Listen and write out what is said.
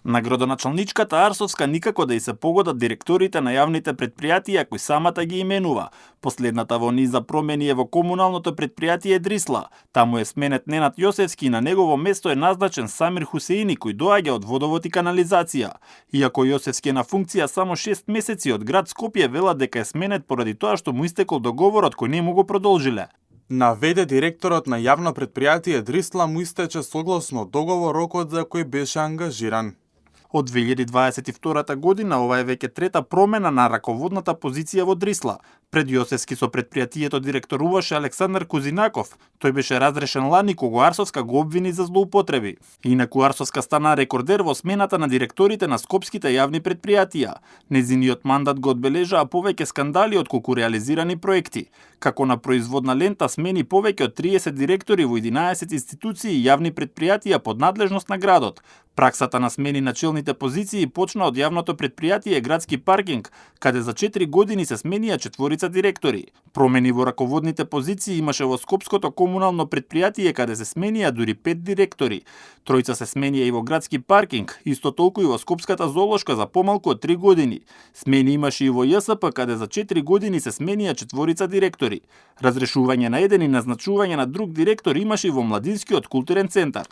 На градоначалничката Арсовска никако да и се погодат директорите на јавните претпријатија кои самата ги именува. Последната во низ за промени е во комуналното претпријатие Дрисла. Таму е сменет Ненад Јосевски и на негово место е назначен Самир Хусеини кој доаѓа од водовод и канализација. Иако Јосевски е на функција само 6 месеци, од град Скопје велат дека е сменет поради тоа што му истекол договорот кој не му го продолжиле. Наведе директорот на јавно претпријатие Дрисла му истече согласно договор рокот за кој беше ангажиран. Од 2022 година ова е веќе трета промена на раководната позиција во Дрисла. Пред Јосевски со претпријатието директоруваше Александар Кузинаков. Тој беше разрешен лани кога Арсовска го обвини за злоупотреби. Инаку Арсовска стана рекордер во смената на директорите на скопските јавни претпријатија. Незиниот мандат го одбележаа повеќе скандали отколку реализирани проекти. Како на производна лента смени повеќе од 30 директори во 11 институции и јавни претпријатија под надлежност на градот. Праксата на смени на челните позиции почна од јавното претпријатие Градски паркинг, каде за 4 години се сменија 4 директори. Промени во раководните позиции имаше во Скопското комунално претпријатие каде се сменија дури 5 директори. Тројца се сменија и во Градски паркинг, исто толку и во Скопската зоолошка за помалку од 3 години. Смени имаше и во ЈСП каде за 4 години се сменија 4 директори. Разрешување на еден и назначување на друг директор имаше и во Младинскиот културен центар.